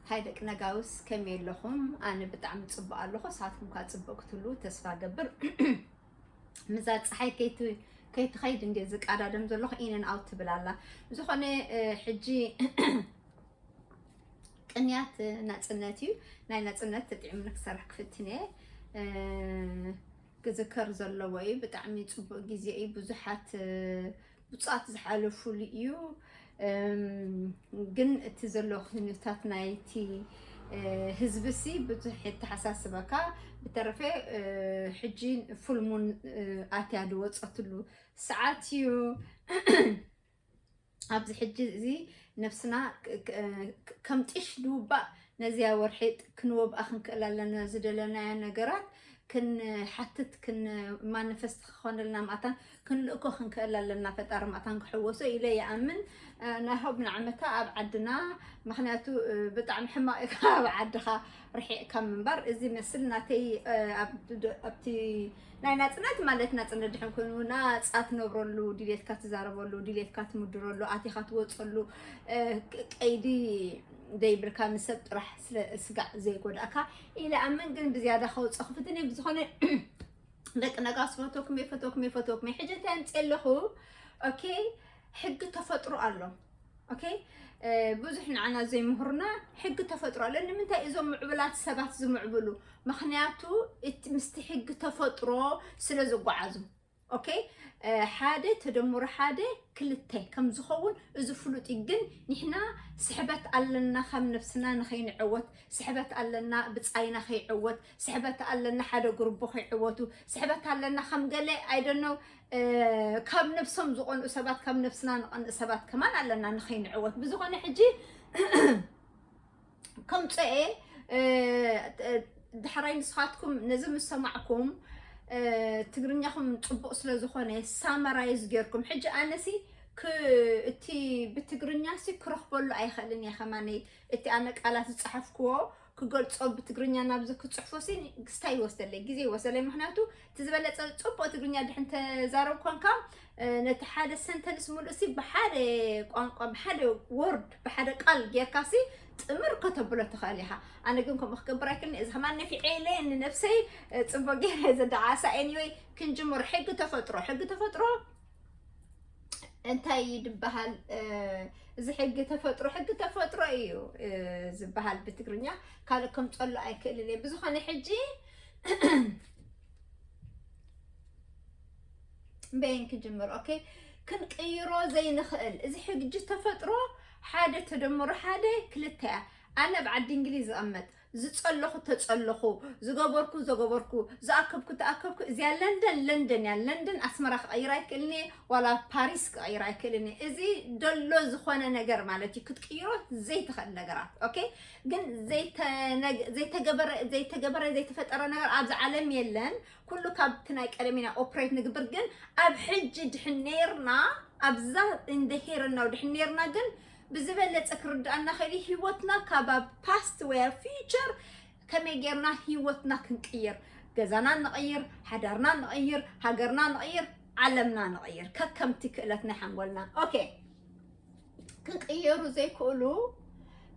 ታይ ደቂ ነጋውስ ከመይ ኣለኹም? ኣነ ብጣዕሚ ጽቡቕ ኣለኹ። ንስኻትኩም ከኣ ጽቡቕ ክትህልዉ ተስፋ ገብር። ምዛ ጸሓይ ከይቲ-፣ ከይትኸይድ እንድየ ዝቃዳደም ዘለኹ፣ ኢን ኤንድ ኣውት ትብል ኣላ። ብዝኾነ፣ እ፣ ሕጂ ቅንያት ናጽነት እዩ። ናይ ናጽነት ተጥዒሙኒ ክሰርሕ ክፍትን እየ። እ፣ ክዝከር ዘለዎ እዩ። ብጣዕሚ ጽቡቕ ግዜ እዩ። ብዙሓት፣ እ፣ ብጻት ዝሓለፉሉ እዩ። እም፣ ግን እቲ ዘሎ ኩነታት ናይቲ፣ እ፣ ህዝቢ ሲ ብዙሕ የተሓሳስበካ። ብተረፈ፣ እ፣ ሕጂ ፉል ሙን፣ እ፣ ኣትያ ዝወጸትሉ ሰዓት እዩ። ኣብዚ ሕጂ እዚ ነብስና ክ-፣ ክ-፣ ክ-፣ ከም ጢሽ ድውባእ ነዚያ ወርሒ ጥ-፣ ክንወብኣ ክንክእል ኣለና። ዝደለናዮ ነገራት ክንሓትት፣ ክን-፣ ማኒፈስት ክኾነልና ማእታን ክንልእኮ ክንክእል ኣለና። ፈጣሪ ማእታን ክሕወሶ ኢለ ይኣምን። እ፣ ናይ ሆብ ንዓመታ ኣብ ዓድና፣ ምኽንያቱ፣ እ፣ ብጣዕሚ ሕማቕ እዩ ካብ ዓድኻ ርሒቕካ ምንባር። እዚ መስል ናተይ፣ እ፣ ኣብ ድ-፣ ኣብቲ ናይ ናጽነት ማለት ናጽነት ድሕን ኮይኑ ናጻ ትነብረሉ፣ ድሌትካ ትዛረበሉ፣ ድሌትካ ትምድረሉ፣ ኣቲኻ ትወጸሉ፣ እ፣ ቅ-፣ ቀይዲ ዘይብልካ ንሰብ ጥራሕ ስለ ስጋዕ ዘይጎዳእካ ኢለ ኣምን። ግን ብዝያዳ ከውጽእ ክፍትን እየ። ብዝኾነ ደቂ ነጋስ ፈተውኩም እየ፣ ፈተውኩም እየ፣ ፈተውኩም እየ። ሕጂ እንታይ ኣምጽእ ኣለኹ? ኦኬ፣ ሕጊ ተፈጥሮ ኣሎ። ኦኬ፣ እ፣ ብዙሕ ንዓና ዘይምህሩና ሕጊ ተፈጥሮ ኣሎ። ንምንታይ እዞም ምዕቡላት ሰባት ዝምዕብሉ? ምኽንያቱ እቲ ምስቲ ሕጊ ተፈጥሮ ስለ ዝጓዓዙ። ኦኬ፣ እ፣ ሓደ ተደምሮ ሓደ ክልተ ከም ዝኸውን እዚ ፍሉጥ እዩ። ግን ንሕና ስሕበት ኣለና ካብ ነብስና ንኸይንዕወት፣ ስሕበት ኣለና ብጻይና ከይዕወት፣ ስሕበት ኣለና ሓደ ጉርቦ ከይዕወቱ፣ ስሕበት ኣለና ከም ገለ፣ I don't know፣ እ፣ ካብ ነብሶም ዝቐንኡ ሰባት፣ ካብ ነብስና ንቐንእ ሰባት ከማን ኣለና ንኸይንዕወት። ብዝኾነ ሕጂ ከምጽኦ እየ፣ እ፣ እ፣ ዳሕራይ ንስኻትኩም ነዚ ምስ ሰማዕኩም፣ እ፣ ትግርኛኹም ጽቡቕ ስለ ዝኾነ ሳመራይዝ ጌርኩም። ሕጂ ኣነሲ ክ-፣ እቲ ብትግርኛሲ ክረኽበሉ ኣይኽእልን እየ። ከማነይ እቲ ኣነ ቃላት ዝጸሓፍክዎ ክገልጾ ብትግርኛ ናብዚ ክጽሕፎሲ ክስታይ ይወስደለይ፣ ግዜ ይወስደለይ። ምኽንያቱ እቲ ዝበለጸ ጽቡቕ ትግርኛ ድሕን ተዛረብ ኮንካ፣ እ፣ ነቲ ሓደ ሰንተንስ ሙሉእሲ ብሓደ ቋንቋ፣ ብሓደ ወርድ፣ ብሓደ ቃል ጌርካሲ ጥምር ከተብሎ ትኽእል ኢኻ። ኣነ ግን ከምኡ ክገብር ኣይክእልን። እዚ ከማን ነፊዐ ኢለ ንነብሰይ፣ እ፣ ጽቡቕ ገይረ ዘደዓሳ። ኤኒወይ፣ ክንጅምር። ሕጊ ተፈጥሮ፣ ሕጊ ተፈጥሮ እንታይ ይድበሃል? እ፣ እዚ ሕጊ ተፈጥሮ፣ ሕጊ ተፈጥሮ እዩ፣ እ፣ ዝበሃል ብትግርኛ። ካልእ ከምጸሉ ኣይክእልን እየ። ብዝኾነ ሕጂ በይን ክጅምር። ኦኬ፣ ክንቅይሮ ዘይንኽእል እዚ ሕጊ ተፈጥሮ ሓደ ተደምሮ ሓደ ክልተ እያ። ኣነ ኣብ ዓዲ እንግሊዝ ዝቐመጥ ዝጸለኹ ተጸለኹ፣ ዝገበርኩ ዘገበርኩ፣ ዝኣከብኩ ተኣከብኩ፣ እዚኣ ለንደን ለንደን እያ። ለንደን ኣስመራ ክቐይር ኣይክእልን እየ፣ ዋላ ፓሪስ ክቐይር ኣይክእልን እየ። እዚ ደሎ ዝኾነ ነገር ማለት እዩ፣ ክትቅይሮ ዘይትኽእል ነገራት። ኦኬ፣ ግን ዘይተነግ-፣ ዘይተገበረ፣ ዘይተገበረ፣ ዘይተፈጠረ ነገር ኣብዚ ዓለም የለን። ኩሉ ካብቲ ናይ ቀደም ኢና ኦፕሬት ንግብር፣ ግን ኣብ ሕጂ ድሕን ነይርና፣ ኣብዛ እንደ ሄርናው ድሕን ነይርና፣ ግን ብዝበለጸ ክርድኣና ኸይዲ ህይወትና ካብ ኣብ ፓስት ወይ ኣብ ፊውቸር ከመይ ጌርና ህይወትና ክንቅይር፣ ገዛና ንቕይር፣ ሓዳርና ንቕይር፣ ሃገርና ንቕይር፣ ዓለምና ንቕይር፣ ከከምቲ ክእለት ናይ ሓንጎልና። ኦኬ፣ ክቅየሩ ዘይክእሉ፣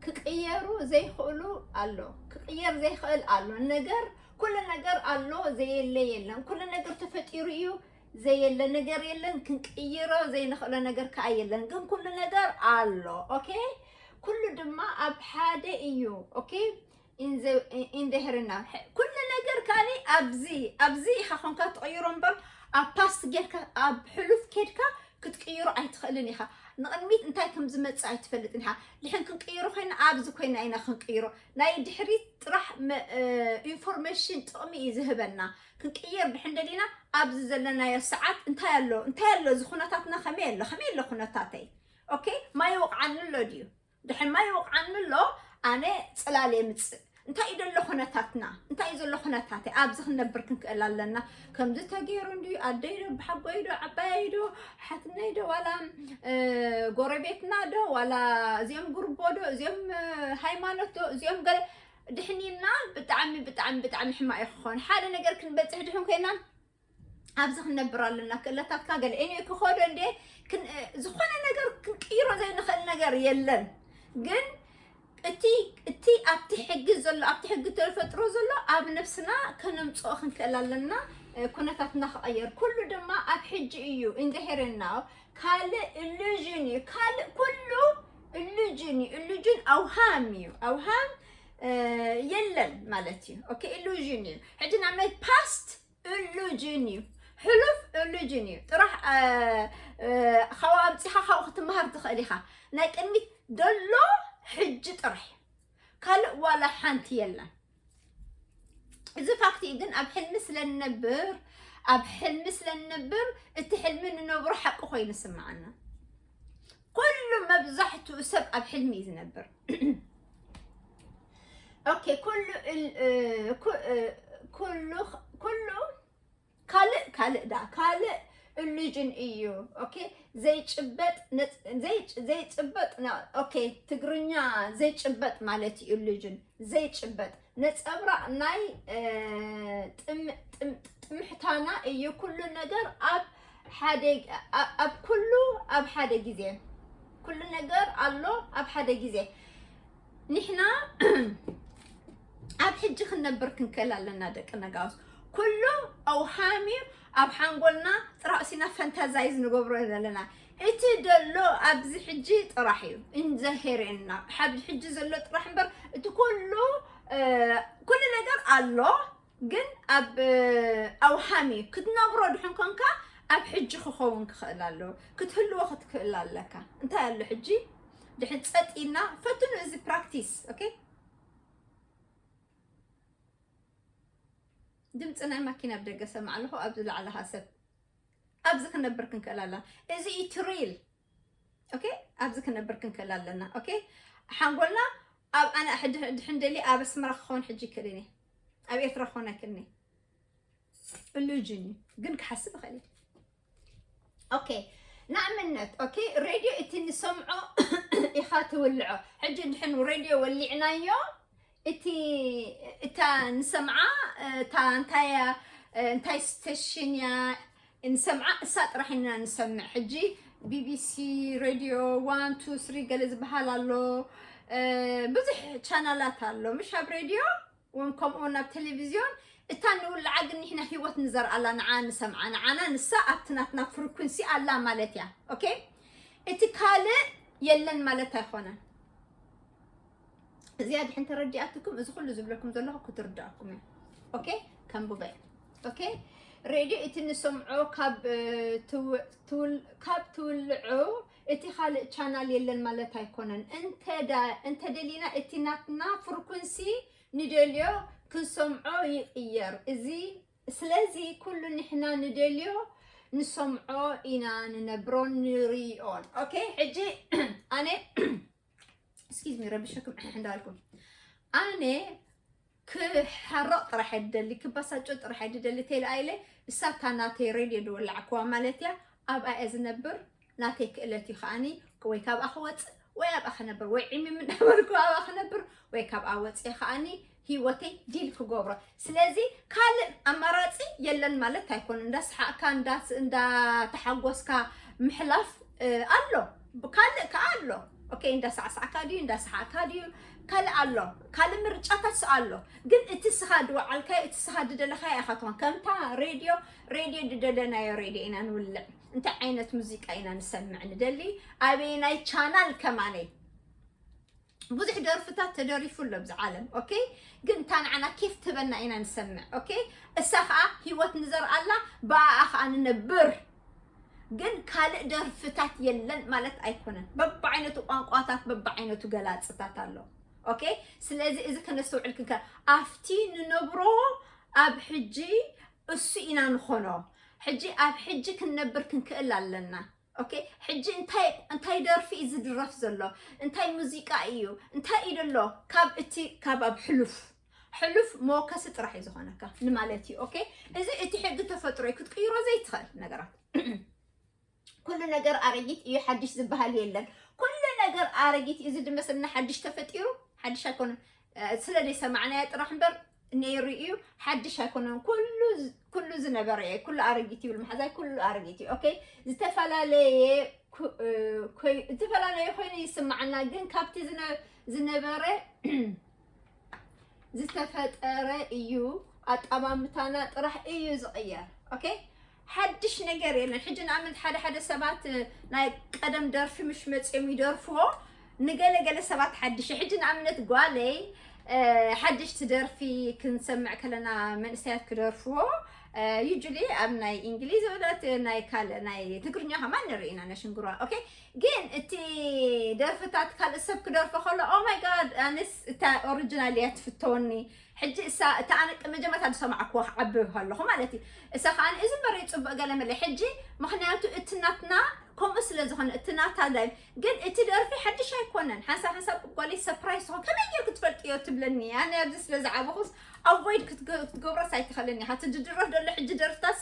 ክቅየሩ ዘይክእሉ ኣሎ፣ ክቅየር ዘይክእል ኣሎ። ነገር፣ ኩሉ ነገር ኣሎ፣ ዘየለ የለን። ኩሉ ነገር ተፈጢሩ እዩ፣ ዘየለ ነገር የለን። ክንቅይሮ ዘይንኽእሎ ነገር ከኣ የለን። ግን ኩሉ ነገር ኣሎ። ኦኬ፣ ኩሉ ድማ ኣብ ሓደ እዩ። ኦኬ፣ ኢን ዘ-፣ ኢን ደህርና ኩሉ ነገር ካሊ ኣብዚ፣ ኣብዚ ኢኻ ኮንካ ትቕይሮ እምበር ኣብ ፓስት ጌርካ ኣብ ሕሉፍ ኬድካ ክትቅይሮ ኣይትኽእልን ኢኻ። ንቕድሚት እንታይ ከም ዝመጽእ ኣይትፈልጥን ኢኻ። ድሕን ክንቅይሮ ኮይና ኣብዚ ኮይና ኢና ክንቅይሮ። ናይ ድሕሪት ጥራሕ መ-፣ እ፣ ኢንፎርሜሽን ጥቕሚ እዩ ዝህበና። ክንቅየር ድሕን ደሊና ኣብዚ ዘለናዮ ሰዓት እንታይ ኣሎ? እንታይ ኣሎ? እዚ ኩነታትና ከመይ ኣሎ? ከመይ ኣሎ ኩነታተይ? ኦኬ፣ ማይ ይወቕዓኒ ኣሎ ድዩ? ድሕን ማይ ይወቕዓኒ ኣሎ፣ ኣነ ጽላል የምጽእ። እንታይ እዩ ዘሎ ኩነታትና? እንታይ እዩ ዘሎ ኩነታተይ? ኣብዚ ክንነብር ክንክእል ኣለና። ከምዚ ተገይሩ እንድዩ፣ ኣደይ ዶ፣ ብሓጎይ ዶ፣ ዓባየይ ዶ፣ ሓትነይ ዶ፣ ዋላ፣ እ፣ ጎረቤትና ዶ፣ ዋላ እዚኦም ጉርቦ ዶ፣ እዚኦም፣ እ፣ ሃይማኖት ዶ፣ እዚኦም ገለ ድሕኒና ብጣዕሚ፣ ብጣዕሚ፣ ብጣዕሚ ሕማቕ እዩ ክኾን። ሓደ ነገር ክንበጽሕ ድሕን ኮይና ኣብዚ ክንነብር ኣለና። ክእለታትካ ገለ እኔ ክኾዶ እንዴ ክን-፣ ዝኾነ ነገር ክንቅይሮ ዘይንኽእል ነገር የለን። ግን እቲ፣ እቲ ኣብቲ ሕጊ ዘሎ ኣብቲ ሕጊ ተፈጥሮ ዘሎ ኣብ ነብስና ከነምፅኦ ክንክእል ኣለና። ኩነታትና ክቐየር ኩሉ ድማ ኣብ ሕጂ እዩ። In the here and now ካልእ illusion እዩ። ካልእ ኩሉ illusion እዩ። Illusion ኣውሃም እዩ። ኣውሃም የለን ማለት እዩ። Okay, illusion እዩ። ሕጂ ንኣብነት past illusion እዩ። ሕሉፍ illusion እዩ። ጥራሕ ካብኡ ኣምፂኻ ካብኡ ክትመሃር ትኽእል ኢኻ። ናይ ቅድሚት ደሎ ሕጂ ጥራሕ እዩ። ካልእ ዋላ ሓንቲ የለን። እዚ ፋክት እዩ። ግን ኣብ ሕልሚ ስለንነብር ኣብ ሕልሚ ስለንነብር እቲ ሕልሚ ንነብሮ ሓቂ ኮይኑ ይስምዓና። ኩሉ መብዛሕትኡ ሰብ ኣብ ሕልሚ እዩ ዝነብር። Okay, ኩሉ ኩሉ ኩሉ ካልእ ካልእ ዳ ካልእ illusion እዩ። Okay, ዘይጭበጥ ዘይጭበጥ okay፣ ትግርኛ ዘይጭበጥ ማለት እዩ። Illusion ዘይጭበጥ ነጸብራቕ ናይ ጥምሕታና እዩ። ኩሉ ነገር ኣብ ሓደ ኣብ ኩሉ ኣብ ሓደ ግዜ ኩሉ ነገር ኣሎ ኣብ ሓደ ግዜ። ንሕና ኣብ ሕጂ ክንነብር ክንክእል ኣለና ደቂ ነጋውስ። ኩሉ ኣውሃም እዩ። ኣብ ሓንጎልና ጥራቕሲና fantasise ንገብሮ ዘለና። እቲ ደሎ ኣብዚ ሕጂ ጥራሕ እዩ። In the here and now ሓብ ሕጂ ዘሎ ጥራሕ እምበር እቲ ኩሉ ኩሉ ነገር ኣሎ። ግን ኣብ ኣውሃም እዩ ክትነብሮ ድሕን ኮንካ ኣብ ሕጂ ክኸውን ክኽእል ኣለዎ። ክትህልዎ ክትክእል ኣለካ። እንታይ ኣሎ ሕጂ ድሕን ጸጥ ኢልና ፈትኑ እዚ practice። Okay፣ ድምፂ ናይ ማኪና ኣብ ደገ ሰማዕ ኣለኹ። ኣብዚ ላዕሊ ሃሰብ ኣብዚ ክነብር ክንክእል ኣለና። እዚ እዩ ትሪል። Okay፣ ኣብዚ ክነብር ክንክእል ኣለና። Okay፣ ሓንጎልና ኣብ ኣነ ድሕን ደሊ ኣብ ኣስመራ ክኸውን ሕጂ ይክእል እኔ ኣብ ኤርትራ ክኾን ኣይክእልኒ። Illusion እዩ ግን ክሓስብ ይኽእል። Okay፣ ንኣብነት okay፣ ሬድዮ እቲ ንሰምዖ ኢኻ ትውልዖ። ሕጂ ድሕን ሬድዮ ወሊዕናዮ እቲ እታ ንሰምዓ እታ እንታይ እንታይ ስቴሽን እያ ንሰምዓ እሳ ጥራሕ ኢና ንሰምዕ። ሕጂ ቢቢሲ ሬድዮ ዋን ቱ ስሪ ገለ ዝበሃል ኣሎ። ብዙሕ ቻናላት ኣሎ ምሽ ኣብ ሬድዮ ወን ከምኡ ናብ ቴሌቪዝዮን። እታ ንውልዓ ግን ንሕና ህይወት ንዘርኣላ ንዓ ንሰምዓ ንዓና ንሳ ኣብቲ ናትና ፍሪኩንሲ ኣላ ማለት እያ። Okay፣ እቲ ካልእ የለን ማለት ኣይኮነን። እዚኣ ድሕን ተረዲኣትኩም እዚ ኩሉ ዝብለኩም ዘለኹ ክትርዳእኩም እየ። Okay፣ ከንብበ። Okay፣ ሬድዮ እቲ ንሰምዖ ካብ ካብ ትውልዑ እቲ ካልእ ቻናል የለን ማለት ኣይኮነን። እንተደሊና እቲ ናትና ፍሪኩንሲ ንደልዮ ክንሰምዖ ይቕየር። እዚ ስለዚ ኩሉ ንሕና ንደልዮ ንሰምዖ ኢና ንነብሮን ንርእዮን። Okay፣ ሕጂ ኣነ excuse me ረብሸኩም እንዳልኩም ኣነ ክሓረቕ ጥራሕ እየ ድደሊ፣ ክበሳጮ ጥራሕ እየ ድደሊ። ቴል ኣይለ እሳታ ናተይ ሬድዮ ድወላዕክዋ ማለት እያ። ኣብኣ እየ ዝነብር። ናተይ ክእለት እዩ ከዓኒ ወይ ካብኣ ክወፅእ ወይ ኣብኣ ክነብር ወይ ዕሚም እንዳበልኩ ኣብኣ ክነብር ወይ ካብኣ ወፅየ ከዓኒ ህይወተይ ዲል ክገብሮ። ስለዚ ካልእ ኣማራፂ የለን ማለት ኣይኮነ። እንዳስሓቅካ እንዳተሓጎስካ ምሕላፍ ኣሎ፣ ካልእ ከዓ ኣሎ። Okay፣ እንዳሳዕሳዕካ ድዩ እንዳሰሓቅካ ድዩ ካልእ ኣሎ፣ ካልእ ምርጫታት ኣሎ። ግን እቲ ስኻ ድወዓልካዮ እቲ ስኻ ድደለኻዮ ኢኻ ትኾን። ከምታ ሬድዮ ሬድዮ ድደለናዮ ሬድዮ ኢና ንውልዕ። እንታይ ዓይነት ሙዚቃ ኢና ንሰምዕ ንደሊ? ኣበየናይ ቻናል ከማነይ? ብዙሕ ደርፍታት ተደሪፉ ኣሎ ኣብዚ ዓለም። Okay፣ ግን እታ ንዓና ኬፍ ትበና ኢና ንሰምዕ። Okay፣ እሳ ከዓ ህይወት ንዘርኣላ ብኣኣ ከዓ ንነብር። ግን ካልእ ደርፍታት የለን ማለት ኣይኮነን። በብዓይነቱ ቋንቋታት በብዓይነቱ ገላፅታት ኣሎ። Okay፣ ስለዚ እዚ ከነስተውዕል ክንከ ኣብቲ ንነብሮ ኣብ ሕጂ እሱ ኢና ንኾኖ። ሕጂ ኣብ ሕጂ ክንነብር ክንክእል ኣለና። Okay፣ ሕጂ እንታይ እንታይ ደርፊ እዩ ዝድረፍ ዘሎ? እንታይ ሙዚቃ እዩ? እንታይ እዩ ዘሎ? ካብ እቲ ካብ ኣብ ሕሉፍ ሕሉፍ መወከሲ ጥራሕ እዩ ዝኾነካ ንማለት እዩ። Okay፣ እዚ እቲ ሕጊ ተፈጥሮ እዩ፣ ክትቅይሮ ዘይትኽእል ነገራት። ኩሉ ነገር ኣረጊት እዩ፣ ሓድሽ ዝበሃል የለን። ኩሉ ነገር ኣረጊት እዩ። እዚ ድመስልና ሓድሽ ተፈጢሩ ሓድሽ ኣይኮነን። ስለ ዘይሰማዕናዮ ጥራሕ እምበር ነይሩ እዩ፣ ሓድሽ ኣይኮነን። ኩሉ ኩሉ ዝነበረ እዩ፣ ኩሉ ኣረጊት ይብል መሓዛይ፣ ኩሉ ኣረጊት እዩ። Okay፣ ዝተፈላለየ ዝተፈላለዩ ኮይኑ ይስማዓና፣ ግን ካብቲ ዝነበረ ዝተፈጠረ እዩ። ኣጠማምታና ጥራሕ እዩ ዝቕየር። ኦኬ፣ ሓድሽ ነገር የለን። ሕጂ ንኣብነት ሓደ ሓደ ሰባት ናይ ቀደም ደርፊ ምሽ መፅዮም ይደርፍዎ፣ ንገለገለ ሰባት ሓድሽ። ሕጂ ንኣብነት ጓለይ ሓድሽቲ ደርፊ ክንሰምዕ ከለና መንእሰያት ክደርፍዎ፣ ዩጁሊ ኣብ ናይ እንግሊዝ ወላት ናይ ካልእ ናይ ትግርኛ ከማን ንርኢ ኢና ነሽንግሯ። ኦኬ፣ ግን እቲ ደርፍታት ካልእ ሰብ ክደርፎ ከሎ ኦ ማይ ጋድ ኣነስ እታ ኦሪጂናል እያ ትፍተወኒ። ሕጂ እሳ እታ ኣነ መጀመርታ ዝሰማዕኩዋ ክዓቢ ከለኹ ማለት እዩ። እሳ ከዓ እዚ በሪ ፅቡቅ ገለ መለ ሕጂ ምክንያቱ እቲ ናትና ከምኡ ስለ ዝኾነ እቲ ናታ ዳይ ግን እቲ ደርፊ ሓድሽ ኣይኮነን። ሓንሳብ ሓንሳብ ጓለይ ሰፕራይዝ ትኾን ከመይ ጌርኩ ትፈልጥዮ ትብለኒ። ኣነ ኣብዚ ስለ ዝዓበኹስ ኣቮይድ ክትገብረስ ኣይትኽእልን ኢኻ። እቲ ዝድረፍ ዘሎ ሕጂ ደርፍታሲ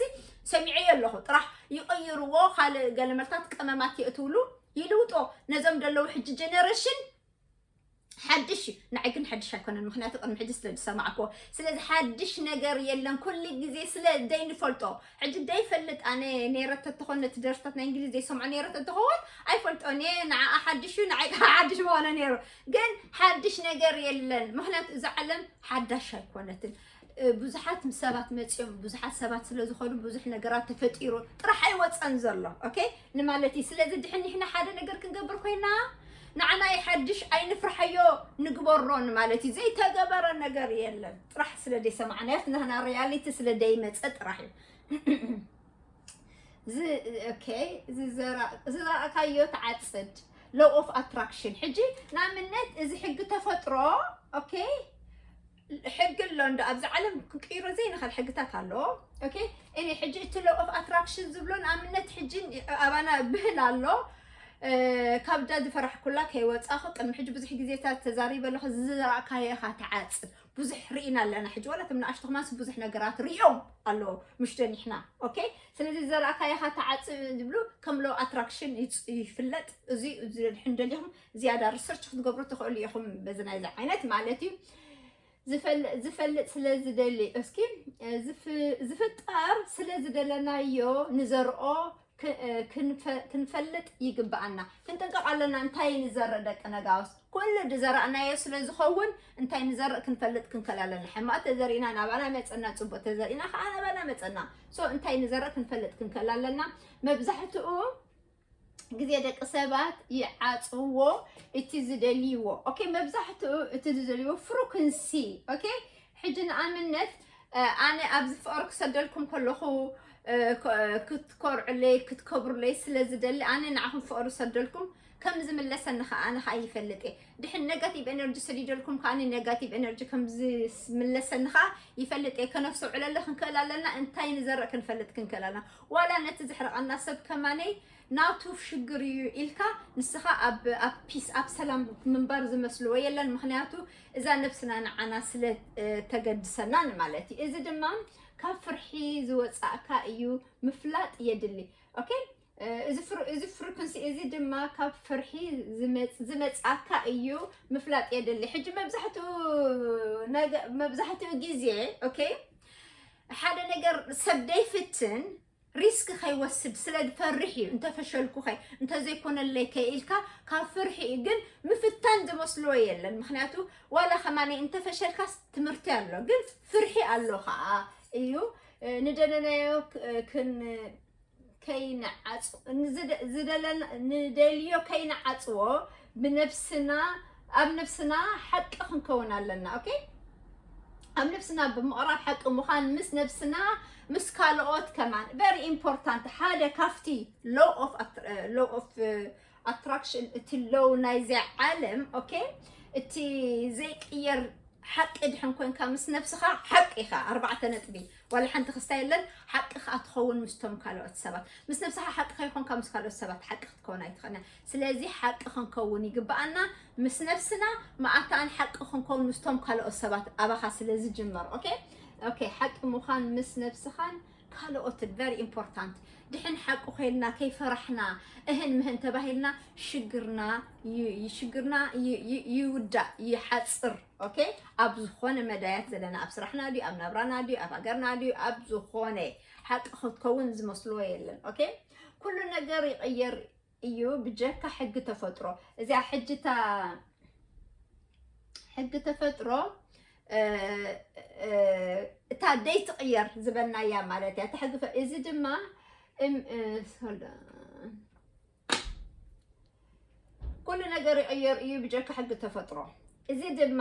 ሰሚዐዮ ኣለኹ ጥራሕ ይቕይርዎ፣ ካልእ ገለመልታት ቀመማት የእትውሉ ይልውጦ ነዞም ዘለዉ ሕጂ ጀነሬሽን ሓድሽ እዩ። ንዓይ ግን ሓድሽ ኣይኮነን፣ ምክንያቱ ቅድሚ ሕጂ ስለ ዝሰማዕኮ። ስለዚ ሓድሽ ነገር የለን፣ ኩሉ ግዜ ስለ ዘይንፈልጦ። ሕጂ ዘይፈልጥ ኣነ ነይረ ተትኾን ነቲ ደርፍታት ናይ እንግሊዝ ዘይሰምዖ ነይረ ተትኸውን ኣይፈልጦን እየ። ንዓኣ ሓድሽ እዩ፣ ንዓይ ከዓ ሓድሽ ምኾነ ነይሩ። ግን ሓድሽ ነገር የለን፣ ምክንያቱ እዛ ዓለም ሓዳሽ ኣይኮነትን። ብዙሓት ሰባት መፅዮም፣ ብዙሓት ሰባት ስለ ዝኾኑ ብዙሕ ነገራት ተፈጢሩ ጥራሕ ኣይወፀን ዘሎ። ኦኬ፣ ንማለት እዩ። ስለዚ ድሕን ንሕና ሓደ ነገር ክንገብር ኮይና ንዓና ሓድሽ ኣይንፍርሓዮ፣ ንግበሮ ንማለት እዩ። ዘይተገበረ ነገር የለን። ጥራሕ ስለ ዘይሰማዕናዮ፣ ናህና ሪያሊቲ ስለ ዘይመፀ ጥራሕ እዩ። ዝ- ኦኬ፣ ዝዘራ- ዝዘራእካዮ ትዓፅድ። Law of attraction። ሕጂ ንኣብነት እዚ ሕጊ ተፈጥሮ፣ ኦኬ፣ ሕጊ ኣሎ እንዶ ኣብዚ ዓለም ክንቅይሮ ዘይንኽእል ሕግታት ኣሎ። ኦኬ፣ እኔ ሕጂ እቲ Law of attraction ዝብሎ ንኣብነት ሕጂ ኣባና ብህል ኣሎ። ካብ ዳ ዝፈራሕኩላ ከይወፃኹ ቅድሚ ሕጂ ብዙሕ ግዜታት ተዛሪበ ኣለኹ። ዝዘራእካዮ ኢኻ ትዓፅድ። ብዙሕ ርኢና ኣለና። ሕጂ ዋላ እቶም ንኣሽቱ ከማንስ ብዙሕ ነገራት ርኢዮም ኣለዎ፣ ምሽ ዶ ንሕና። ኦኬ፣ ስለዚ ዝዘራእካዮ ኢኻ ትዓፅድ ዝብሉ ከም Law attraction ይፍለጥ። እዚ እንደሊኹም ዝያዳ ሪሰርች ክትገብሩ ትኽእሉ ኢኹም በዚ ናይዚ ዓይነት ማለት እዩ። ዝፈልጥ ስለ ዝደሊ፣ እስኪ ዝፍጠር ስለ ዝደለናዮ ንዘርኦ ክንፈልጥ ይግብኣና። ክንጥንቀቕ ኣለና። እንታይ ንዘርእ ደቂ ነጋውስ ኩሉ ዝዘራእናዮ ስለ ዝኸውን እንታይ ንዘርእ ክንፈልጥ ክንከል ኣለና። ሕማቕ ተዘሪእና ናባና መፀና፣ ፅቡቅ ተዘሪእና ከዓ ናባና መፀና። ሶ እንታይ ንዘርእ ክንፈልጥ ክንከል ኣለና። መብዛሕትኡ ግዜ ደቂ ሰባት ይዓፅዎ እቲ ዝደልይዎ። ኦኬ፣ መብዛሕትኡ እቲ ዝደልይዎ ፍሩክንሲ። ኦኬ፣ ሕጂ ንኣብነት ኣነ ኣብዚ ፍቅሪ ክሰደልኩም ከለኹ ክትኮርዕለይ ክትከብሩለይ ስለ ዝደሊ ኣነ ንዓኹም ፍቅሪ ሰደልኩም ከም ዝምለሰኒ ከዓ ኣነ ከዓ ይፈልጥ እየ። ድሕን negative energy ሰዲደልኩም ከዓ negative energy ከም ዝምለሰኒ ከዓ ይፈልጥ እየ። ከነስተውዕለለ ክንክእል ኣለና። እንታይ ንዘርእ ክንፈልጥ ክንክእል ኣለና። ዋላ ነቲ ዝሕርቐና ሰብ ከማነይ ናቱ ሽግር እዩ ኢልካ ንስኻ ኣብ ኣብ ፒስ ኣብ ሰላም ምንባር ዝመስልዎ የለን። ምክንያቱ እዛ ነብስና ንዓና ስለ ተገድሰና ማለት እዩ። እዚ ድማ ካብ ፍርሒ ዝወፃእካ እዩ ምፍላጥ የድሊ። ኦኬ፣ እዚ ፍር- እዚ ፍሪኩንሲ እዚ ድማ ካብ ፍርሒ ዝመፅ- ዝመፃካ እዩ ምፍላጥ የድሊ። ሕጂ መብዛሕትኡ ነገ- መብዛሕትኡ ግዜ ኦኬ ሓደ ነገር ሰብ ደይፍትን ሪስክ ከይወስድ ስለ ዝፈርሕ እዩ። እንተፈሸልኩኸ እንተዘይኮነለይ ከ ኢልካ ካብ ፍርሒ እዩ። ግን ምፍታን ዝመስልዎ የለን። ምክንያቱ ዋላ ከማነ እንተፈሸልካስ ትምህርቲ ኣሎ፣ ግን ፍርሒ ኣሎ ከዓ እዩ። ንደለናዮ ክን ከይንዓጽ- ንዝደ- ዝደለና- ንደልዮ ከይንዓጽዎ ብነብስና ኣብ ነብስና ሓቂ ክንከውን ኣለና። ኦኬ፣ ኣብ ነብስና ብምቕራብ ሓቂ ምዃን ምስ ነብስና ምስ ካልኦት ከማን very important። ሓደ ካብቲ law of law of attraction እቲ ሎው ናይዚያ ዓለም ኦኬ፣ እቲ ዘይቅየር ሓቂ ድሕን ኮንካ ምስ ነብስኻ ሓቂ ኢኻ። ኣርባዕተ ነጥቢ። ዋላ ሓንቲ ክስታ የለን። ሓቂ ከዓ ትኸውን ምስቶም ካልኦት ሰባት። ምስ ነብስኻ ሓቂ ከይኮንካ ምስ ካልኦት ሰባት ሓቂ ክትከውን ኣይትኽእልን። ስለዚ ሓቂ ክንከውን ይግብኣና ምስ ነብስና፣ መኣታን ሓቂ ክንከውን ምስቶም ካልኦት ሰባት ኣባኻ ስለ ዝጅመር። ኦኬ ኦኬ፣ ሓቂ ምዃን ምስ ነብስኻን ካልኦትን very important። ድሕን ሓቂ ኮይንና ከይፈራሕና እህን ምህን ተባሂልና ሽግርና ይ- ሽግርና ይ- ይ- ይውዳእ ይሓፅር። ኦኬ፣ ኣብ ዝኾነ መዳያት ዘለና ኣብ ስራሕና ድዩ ኣብ ናብራና ድዩ ኣብ ሃገርና ድዩ ኣብ ዝኾነ ሓቂ ክትከውን ዝመስልዎ የለን። ኦኬ፣ ኩሉ ነገር ይቕየር እዩ ብጀካ ሕጊ ተፈጥሮ። እዚኣ ሕጅታ ሕጊ ተፈጥሮ እ፣ እ፣ እታ ደይ ትቕየር ዝበናያ ማለት እያ። ተሕግፈ፣ እዚ ድማ እም፣ እ፣ hold on። ኩሉ ነገር ይቕየር እዩ ብጀካ ሕጊ ተፈጥሮ። እዚ ድማ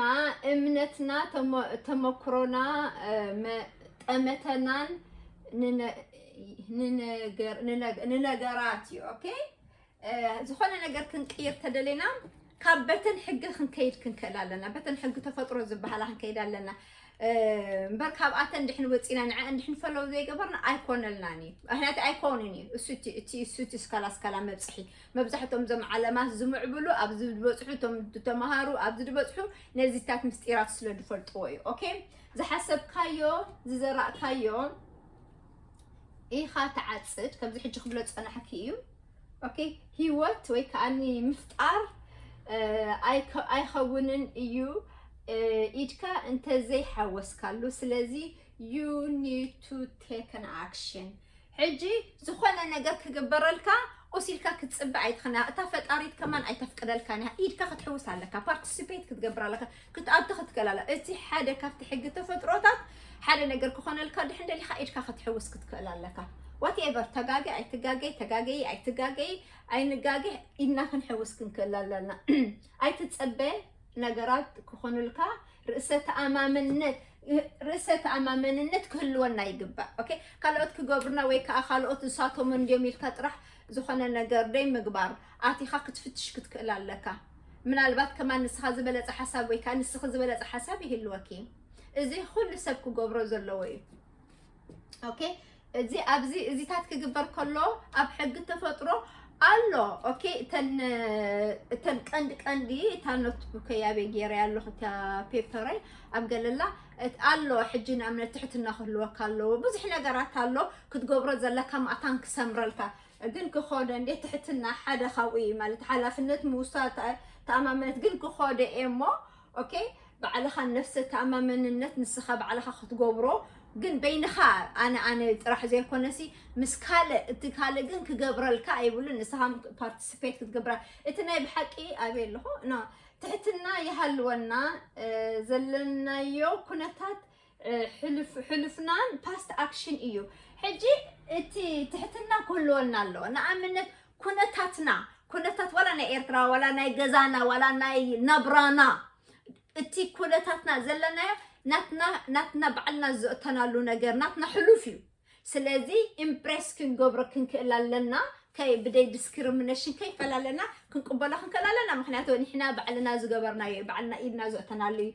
እምነትና፣ ተሞ-፣ ተመክሮና፣ እ፣ መ-፣ ጠመተናን ንነ-፣ ንነገር-፣ ንነገ-፣ ንነገራት እዩ። ኦኬ? እ፣ ዝኾነ ነገር ክንቅይር ተደሊና ካብ በተን ሕጊ ክንከይድ ክንክእል ኣለና። በተን ሕጊ ተፈጥሮ ዝበሃላ ክንከይድ ኣለና። እ፣ እምበር ካብኣተን እንድሕን ወፂና ንዐ እንድሕን ፈለው ዘይገበርና ኣይኮነልናን እዩ። ምክንያቱ ኣይኮንን እዩ። እሱ እቲ፣ እቲ፣ እሱ እቲ ስካላ ስካላ መብፅሒ። መብዛሕትኦም እዞም ዓለማት ዝምዕብሉ ኣብዚ ዝበፅሑ፣ እቶም ዝተምሃሩ ኣብዚ ዝበፅሑ ነዚታት ምስጢራት ስለ ዝፈልጥዎ እዩ። ኦኬ? ዝሓሰብካዮ፣ ዝዘራእካዮ ኢኻ ትዓጽድ። ከምዚ ሕጂ ክብሎ ዝጸናሕኪ እዩ። ኦኬ፣ ህይወት ወይ ከኣኒ ምፍጣር፣ እ፣ ኣይከ-፣ ኣይኸውንን እዩ፣ እ፣ ኢድካ እንተዘይሓወስካሉ። ስለዚ you need to take an action። ሕጂ ዝኾነ ነገር ክግበረልካ ቁስ ኢልካ ክትጽበ ኣይትኽና። እታ ፈጣሪት ከማን ኣይተፍቅደልካን እያ። ኢድካ ክትሕውስ ኣለካ፣ ፓርቲሲፔት ክትገብር ኣለካ፣ ክትኣቱ ክትክእል ኣለካ። እቲ ሓደ ካብቲ ሕጊ ተፈጥሮታት ሓደ ነገር ክኾነልካ ድሕን ደሊኻ ኢድካ ክትሕውስ ክትክእል ኣለካ። ዋትኤቨር፣ ተጋገ ኣይትጋገይ፣ ተጋገይ ኣይትጋገይ፣ ኣይንጋገ፣ ኢድና ክንሕውስ ክንክእል ኣለና። ኣይትጸበ ነገራት ክኾኑልካ። ርእሰ ተኣማመንነት፣ ርእሰ ተኣማመንነት ክህልወና ይግባእ። ኦኬ፣ ካልኦት ክገብሩና ወይ ከዓ ካልኦት ንሳቶም እንድዮም ኢልካ ጥራሕ ዝኾነ ነገር ደይ ምግባር፣ ኣቲኻ ክትፍትሽ ክትክእል ኣለካ። ምናልባት ከማን ንስኻ ዝበለጸ ሓሳብ ወይ ከዓ ንስኺ ዝበለጸ ሓሳብ ይህልወኪ። እዚ ኩሉ ሰብ ክገብሮ ዘለዎ እዩ። ኦኬ፣ እዚ ኣብዚ እዚታት ክግበር ከሎ ኣብ ሕጊ ተፈጥሮ ኣሎ። ኦኬ፣ እተን፣ እተን ቀንዲ ቀንዲ፣ እታ ኖትቡከይ ኣበይ ገይረ ኣለኹ፣ እታ ፔፐረይ ኣብ ገለላ፣ እት-፣ ኣሎ። ሕጂ ንኣብነት ትሕትና ክህልወካ ኣለዎ። ብዙሕ ነገራት ኣሎ ክትገብሮ ዘለካ፣ ማእታን ክሰምረልካ። ግን ክኾነ እንዴ ትሕትና ሓደ ካብኡ እዩ ማለት፣ ሓላፍነት ምውሳድ፣ ተኣ-፣ ተኣማመነት። ግን ክኾነ እየ እሞ፣ ኦኬ፣ ባዕልኻ ነፍሰ ተኣማመንነት ንስኻ ባዕልኻ ክትገብሮ፣ ግን በይንኻ፣ ኣነ፣ ኣነ ጥራሕ ዘይኮነሲ ምስ ካልእ፣ እቲ ካልእ ግን ክገብረልካ ኣይብሉን። ንስኻ ፓርቲሲፔት ክትገብራ፣ እቲ ናይ ብሓቂ ኣበይ ኣለኹ? ኖ፣ ትሕትና ይሃልወና። እ፣ ዘለናዮ ኩነታት፣ እ፣ ሕሉፍ-፣ ሕሉፍናን ፓስት ኣክሽን እዩ። ሕጂ እቲ ትሕትና ክህልወና ኣለዎ። ንኣብነት ኩነታትና፣ ኩነታት ዋላ ናይ ኤርትራ፣ ዋላ ናይ ገዛና፣ ዋላ ናይ ናብራና፣ እቲ ኩነታትና ዘለናዮ ናትና፣ ናትና ባዕልና ዘእተናሉ ነገር ናትና ሕሉፍ እዩ። ስለዚ ኢምፕሬስ ክንገብሮ ክንክእል ኣለና። ከይ ብደይ ዲስክሪሚኔሽን ከይፈላለና ክንቅበሎ ክንክእል ኣለና። ምክንያቱ ንሕና ባዕልና ዝገበርናዮ እዩ፣ ባዕልና ኢድና ዘእተናሉ እዩ።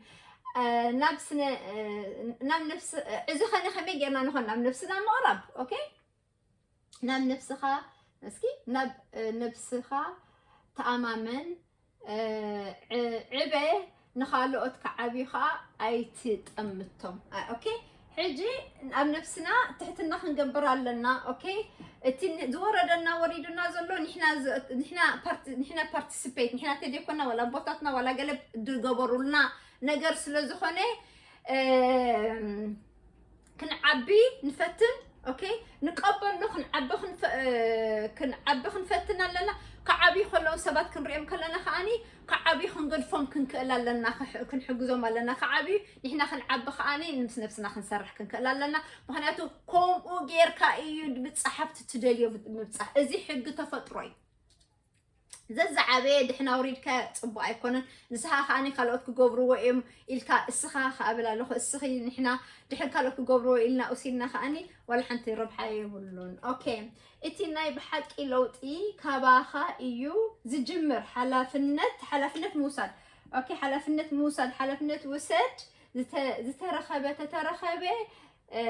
እ፣ ናብ ስነ፣ እ፣ ናብ ነፍስ፣ እዚ ኸነ ከመይ ጌርና ንኾን ናብ ነፍስና ምቕራብ? ኦኬ፣ ናብ ነፍስኻ፣ እስኪ ናብ፣ እ፣ ነፍስኻ ተኣማመን፣ እ፣ ዕ-፣ ዕበ፣ ንኻልኦት ክዓብዩ ኸዓ ኣይትጠምቶም። ኣ፣ ኦኬ፣ ሕጂ ኣብ ነፍስና ትሕትና ክንገብር ኣለና። ኦኬ፣ እቲ ን-፣ ዝወረደና ወሪዱና ዘሎ ንሕና ዝ-፣ ንሕና ፓርቲ-፣ ንሕና ፓርቲሲፔት፣ ንሕና ተደይኮና ዋላ ኣቦታትና ዋላ ገለ ዝገበሩልና ነገር ስለ ዝኾነ፣ እም፣ ክንዓቢ ንፈትን። ኦኬ፣ ንቀበሎ፣ ክንዓቢ ክንፈ-፣ እ፣ ክንዓቢ ክንፈትን ኣለና። ክዓብዩ ከለዉ ሰባት ክንሪኦም ከለና ከኣኒ ክዓብዩ ክንገድፎም ክንክእል ኣለና፣ ክሕ-፣ ክንሕግዞም ኣለና። ክዓብዩ ንሕና ክንዓቢ ከኣኒ ምስ ነብስና ክንሰርሕ ክንክእል ኣለና። ምኽንያቱ ከምኡ ጌርካ እዩ ብጻሓፍቲ ትደልዮ ምብጻሕ። እዚ ሕጊ ተፈጥሮ እዩ። ዘዝዓበየ ድሕን ኣውሪድካ ጽቡቕ ኣይኮነን። ንስኻ ከኣኒ ካልኦት ክገብርዎ እዮም ኢልካ እስኻ ክኣብል ኣለኹ። እስኺ ንሕና ድሕን ካልኦት ክገብርዎ ኢልና ውሲድና ከኣኒ ዋላ ሓንቲ ረብሓ የብሉን። ኦኬ፣ እቲ ናይ ብሓቂ ለውጢ ካባኻ እዩ ዝጅምር። ሓላፍነት፣ ሓላፍነት ምውሳድ። ኦኬ፣ ሓላፍነት ምውሳድ፣ ሓላፍነት ውሰድ። ዝተ-፣ ዝተረኸበ ተተረኸበ፣ እ፣